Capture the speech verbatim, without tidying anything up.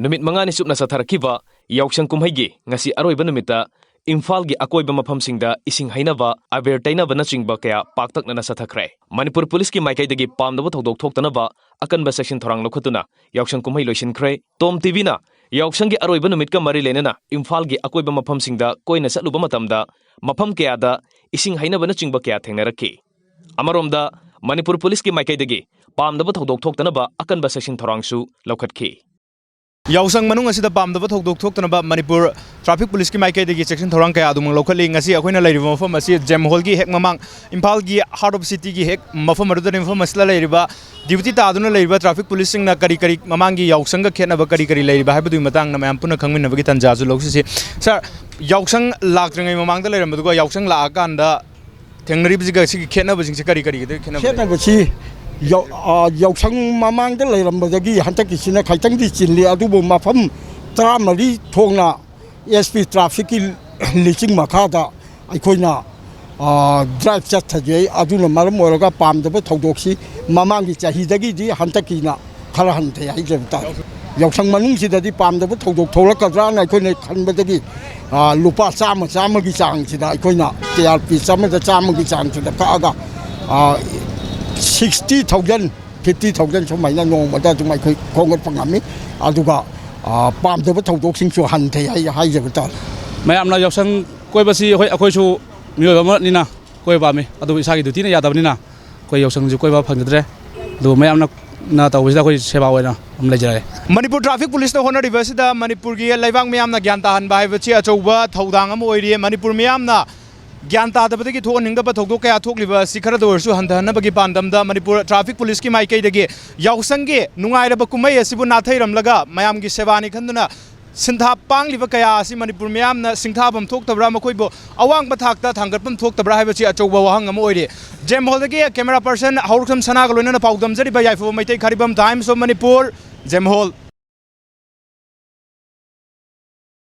ꯅꯨꯃꯤꯠ ꯃꯉꯥꯅꯤ ꯆꯨꯞꯅ ꯆꯠꯊꯔꯛꯈꯤꯕ ꯌꯥꯎꯁꯪ ꯀꯨꯝꯍꯩꯒꯤ ꯉꯁꯤ ꯑꯔꯣꯏꯕ ꯅꯨꯃꯤꯠꯇ ꯏꯝꯐꯥꯜꯒꯤ ꯑꯀꯣꯏꯕ ꯃꯐꯝꯁꯤꯡꯗ ꯏꯁꯤꯡ ꯍꯩꯅꯕ, ꯑꯕꯦꯔ ꯇꯩꯅꯕꯅꯆꯤꯡꯕ ꯀꯌꯥ ꯄꯥꯛꯇꯛꯅꯅ ꯆꯠꯊꯈ꯭ꯔꯦ꯫ ꯃꯅꯤꯄꯨꯔ ꯄꯨꯂꯤꯁꯀꯤ ꯃꯥꯏꯀꯩꯗꯒꯤ ꯄꯥꯝꯗꯕ ꯊꯧꯗꯣꯛ ꯊꯣꯛꯇꯅꯕ ꯑꯀꯟꯕ ꯆꯦꯛꯁꯤꯟ ꯊꯧꯔꯥꯡ ꯂꯧꯈꯠꯇꯨꯅ ꯌꯥꯎꯁꯪ ꯀꯨꯝꯍꯩ ꯂꯣꯏꯁꯤꯟꯈ꯭ꯔꯦ꯫ ꯇꯣꯝ ꯇꯤꯚꯤꯅ ꯌꯥꯎꯁꯪꯒꯤ ꯑꯔꯣꯏꯕ ꯅꯨꯃꯤꯠꯀ ꯃꯔꯤ ꯂꯩꯅꯅ ꯏꯝꯐꯥꯜꯒꯤ ꯑꯀꯣꯏꯕ ꯃꯐꯝꯁꯤꯡꯗ ꯀꯣꯏꯅ ꯆꯠꯂꯨꯕ ꯃꯇꯝꯗ ꯃꯐꯝ ꯀꯌꯥꯗ ꯏꯁꯤꯡ ꯍꯩꯅꯕꯅꯆꯤꯡꯕ ꯀꯌꯥ ꯊꯦꯡꯅꯔꯛꯈꯤ꯫ ꯑꯃꯔꯣꯝꯗ, ꯃꯅꯤꯄꯨꯔ ꯄꯨꯂꯤꯁꯀꯤ ꯃꯥꯏꯀꯩꯗꯒꯤ ꯄꯥꯝꯗꯕ ꯊꯧꯗꯣꯛ ꯊꯣꯛꯇꯅꯕ ꯑꯀꯟꯕ ꯆꯦꯛꯁꯤꯟ ꯊꯧꯔꯥꯡꯁꯨ ꯂꯧꯈꯠꯈꯤ꯫ ꯌꯥꯎꯁꯪ ꯃꯅꯨꯡ ꯑꯁꯤꯗ ꯄꯥꯝꯗꯕ ꯊꯧꯗꯣꯛ ꯊꯣꯛꯇꯅꯕ ꯃꯅꯤꯄꯨꯔ ꯇ꯭ꯔꯥꯐꯤꯛ ꯄꯨꯂꯤꯁꯀꯤ ꯃꯥꯏꯀꯩꯗꯒꯤ ꯆꯦꯛꯁꯤꯟ ꯊꯧꯔꯥꯡ ꯀꯌꯥ ꯑꯗꯨꯃꯛ ꯂꯧꯈꯠꯂꯤ꯫ ꯉꯁꯤ ꯑꯩꯈꯣꯏꯅ ꯂꯩꯔꯤꯕ ꯃꯐꯝ ꯑꯁꯤ ꯖꯦꯝ ꯍꯣꯜꯒꯤ ꯍꯦꯛ ꯃꯃꯥꯡ, ꯏꯝꯐꯥꯜꯒꯤ ꯍꯥꯔꯠ ꯑꯣꯐ ꯁꯤꯇꯤꯒꯤ ꯍꯦꯛ ꯃꯐꯝ ꯑꯗꯨꯗꯅꯤ꯫ ꯃꯐꯝ ꯑꯁꯤꯗ ꯂꯩꯔꯤꯕ, ꯗ꯭ꯌꯨꯇꯤ ꯇꯥꯗꯨꯅ ꯂꯩꯔꯤꯕ ꯇ꯭ꯔꯥꯐꯤꯛ ꯄꯨꯂꯤꯁꯁꯤꯡꯅ ꯀꯔꯤ ꯀꯔꯤ, ꯃꯃꯥꯡꯒꯤ ꯌꯥꯎꯁꯪꯒ ꯈꯦꯠꯅꯕ ꯀꯔꯤ ꯀꯔꯤ ꯂꯩꯔꯤꯕ ꯍꯥꯏꯕꯗꯨꯒꯤ ꯃꯇꯥꯡꯗ ꯃꯌꯥꯝ ꯄꯨꯟꯅ ꯈꯪꯃꯤꯟꯅꯕꯒꯤ ꯇꯥꯟꯖꯥꯁꯨ ꯂꯧꯁꯤꯁꯤ꯫ ꯁꯥꯔ, ꯌꯥꯎꯁꯪ ꯂꯥꯛꯇ꯭ꯔꯤꯉꯩ ꯃꯃꯥꯡꯗ ꯂꯩꯔꯝꯕꯗꯨꯒ ꯌꯥꯎꯁꯪ ꯂꯥꯛꯑꯀꯥꯟꯗ ꯊꯦꯡꯅꯔꯤꯕꯁꯤꯒ ꯁꯤꯒꯤ ꯈꯦꯠꯅꯕꯁꯤꯡꯁꯦ ꯀꯔꯤ ꯀꯔꯤꯒꯗꯤ ꯈꯦꯠꯅꯕ ꯂꯩ? ꯈꯦꯠꯅꯕꯁꯤ ꯌꯥꯎ-, ꯑ, ꯌꯥꯎꯁꯪ ꯃꯃꯥꯡꯗ ꯂꯩꯔꯝꯕꯗꯒꯤ ꯍꯟꯗꯛꯀꯤꯁꯤꯅ ꯈꯤꯇꯪꯗꯤ ꯆꯤꯜꯂꯤ, ꯑꯗꯨꯕꯨ ꯃꯐꯝ ꯇꯔꯥꯃꯔꯤ ꯊꯣꯛꯅ ꯑꯦꯁ ꯄꯤ ꯇ꯭ꯔꯥꯐꯤꯛꯀꯤ ꯂꯤꯆꯤꯡ ꯃꯈꯥꯗ ꯑꯩꯈꯣꯏꯅ, ꯑ, ꯗ꯭ꯔꯥꯏꯚ ꯆꯠꯊꯖꯩ꯫ ꯑꯗꯨꯅ ꯃꯔꯝ ꯑꯣꯏꯔꯒ ꯄꯥꯝꯗꯕ ꯊꯧꯗꯣꯛꯁꯤ ꯃꯃꯥꯡꯒꯤ ꯆꯍꯤꯗꯒꯤꯗꯤ ꯍꯟꯗꯛꯀꯤꯅ ꯈꯔ ꯍꯟꯊꯩ ꯍꯥꯏꯖꯕ ꯇꯥꯔꯦ꯫ ꯌꯥꯎꯁꯪ ꯃꯅꯨꯡꯁꯤꯗꯗꯤ ꯄꯥꯝꯗꯕ ꯊꯧꯗꯣꯛ ꯊꯣꯛꯂꯛꯀꯗ꯭ꯔꯥꯅ ꯑꯩꯈꯣꯏꯅ ꯈꯟꯕꯗꯒꯤ, ꯑ, ꯂꯨꯄꯥ ꯆꯥꯝꯃ, ꯆꯥꯝꯃꯒꯤ ꯆꯥꯡꯁꯤꯗ ꯑꯩꯈꯣꯏꯅ ꯀꯦ ꯑꯥꯔ ꯄꯤ ꯆꯥꯝꯃꯗ ꯆꯥꯝꯃꯒꯤ ꯆꯥꯡꯁꯤꯗ ꯀꯛꯑꯒ, ꯑ, ꯁꯤꯛꯁꯇꯤ ꯊꯥꯎꯖꯟ, ꯐꯤꯐꯇꯤ ꯊꯥꯎꯖꯟ ꯁꯨꯃꯥꯏꯅ ꯅꯣꯡꯃꯗ ꯑꯗꯨꯝ ꯑꯩꯈꯣꯏ ꯈꯣꯝꯒꯠꯄ ꯉꯝꯃꯤ꯫ ꯑꯗꯨꯒ, ꯑ, ꯄꯥꯝꯗꯕ ꯊꯧꯗꯣꯛꯁꯤꯡꯁꯨ ꯍꯟꯊꯩ ꯍꯥꯏ-, ꯍꯥꯏꯖꯕ ꯇꯥꯔꯦ꯫ ꯃꯌꯥꯝꯅ ꯌꯥꯎꯁꯪ ꯀꯣꯏꯕꯁꯤ ꯑꯩꯈꯣꯏ, ꯑꯩꯈꯣꯏꯁꯨ ꯃꯤꯑꯣꯏꯕ ꯑꯃꯅꯤꯅ ꯀꯣꯏꯕ ꯄꯥꯝꯃꯤ, ꯑꯗꯨꯕꯨ ꯏꯁꯥꯒꯤ ꯗ꯭ꯌꯨꯇꯤꯅ ꯌꯥꯗꯕꯅꯤꯅ ꯑꯩꯈꯣꯏ ꯌꯥꯎꯁꯪꯁꯤ ꯀꯣꯏꯕ ꯐꯪꯖꯗ꯭ꯔꯦ꯫ ꯑꯗꯨꯕꯨ ꯃꯌꯥꯝꯅ ꯇꯧꯕꯁꯤꯗ ꯑꯩꯈꯣꯏ ꯁꯦꯕꯥ ꯑꯣꯏꯅ ꯑꯗꯨꯝ ꯂꯩꯖꯔꯦ꯫ ꯃꯅꯤꯄꯨꯔ ꯇ꯭ꯔꯥꯐꯤꯛ ꯄꯨꯂꯤꯁꯅ ꯍꯣꯠꯅꯔꯤꯕ ꯑꯁꯤꯗ ꯃꯅꯤꯄꯨꯔꯒꯤ ꯂꯩꯕꯥꯛ ꯃꯤꯌꯥꯝꯅ ꯒ꯭ꯌꯥꯟ ꯇꯥꯍꯟꯕ ꯍꯥꯏꯕꯁꯤ ꯑꯆꯧꯕ ꯊꯧꯗꯥꯡ ꯑꯃ ꯑꯣꯏꯔꯤ꯫ ꯃꯅꯤꯄꯨꯔ ꯃꯤꯌꯥꯝꯅ ꯒ꯭ꯌꯥꯟ ꯇꯥꯗꯕꯗꯒꯤ ꯊꯣꯛꯍꯟꯅꯤꯡꯗꯕ ꯊꯧꯗꯣꯛ ꯀꯌꯥ ꯊꯣꯛꯂꯤꯕ ꯑꯁꯤ ꯈꯔꯗ ꯑꯣꯏꯔꯁꯨ ꯍꯟꯊꯍꯟꯅꯕꯒꯤ ꯄꯥꯟꯗꯝꯗ ꯃꯅꯤꯄꯨꯔ ꯇ꯭ꯔꯥꯐꯤꯛ ꯄꯨꯂꯤꯁꯀꯤ ꯃꯥꯏꯀꯩꯗꯒꯤ ꯌꯥꯎꯁꯪꯒꯤ ꯅꯨꯡꯉꯥꯏꯔꯕ ꯀꯨꯝꯍꯩ ꯑꯁꯤꯕꯨ ꯅꯥꯊꯩꯔꯝꯂꯒ ꯃꯌꯥꯝꯒꯤ ꯁꯦꯕꯥꯅꯤ ꯈꯟꯗꯨꯅ ꯁꯤꯟꯊꯥ ꯄꯥꯡꯂꯤꯕ ꯀꯌꯥ ꯑꯁꯤ ꯃꯅꯤꯄꯨꯔ ꯃꯤꯌꯥꯝꯅ ꯁꯤꯡꯊꯥꯐꯝ ꯊꯣꯛꯇꯕ꯭ꯔꯥ, ꯃꯈꯣꯏꯕꯨ ꯑꯋꯥꯡꯕ ꯊꯥꯛꯇ ꯊꯥꯡꯒꯠꯐꯝ ꯊꯣꯛꯇꯕ꯭ꯔꯥ ꯍꯥꯏꯕꯁꯤ ꯑꯆꯧꯕ ꯋꯥꯍꯪ ꯑꯃ ꯑꯣꯏꯔꯤ꯫ ꯖꯦꯝ ꯍꯣꯜꯗꯒꯤ ꯀꯦꯃꯦꯔꯥ ꯄꯔꯁꯟ ꯍꯧꯔꯛꯁꯝ ꯁꯅꯥꯒ ꯂꯣꯏꯅꯅ ꯄꯥꯎꯗꯝꯖꯔꯤꯕ ꯌꯥꯏꯐꯕ Meitei Kharibam, times of Manipur, gem hall.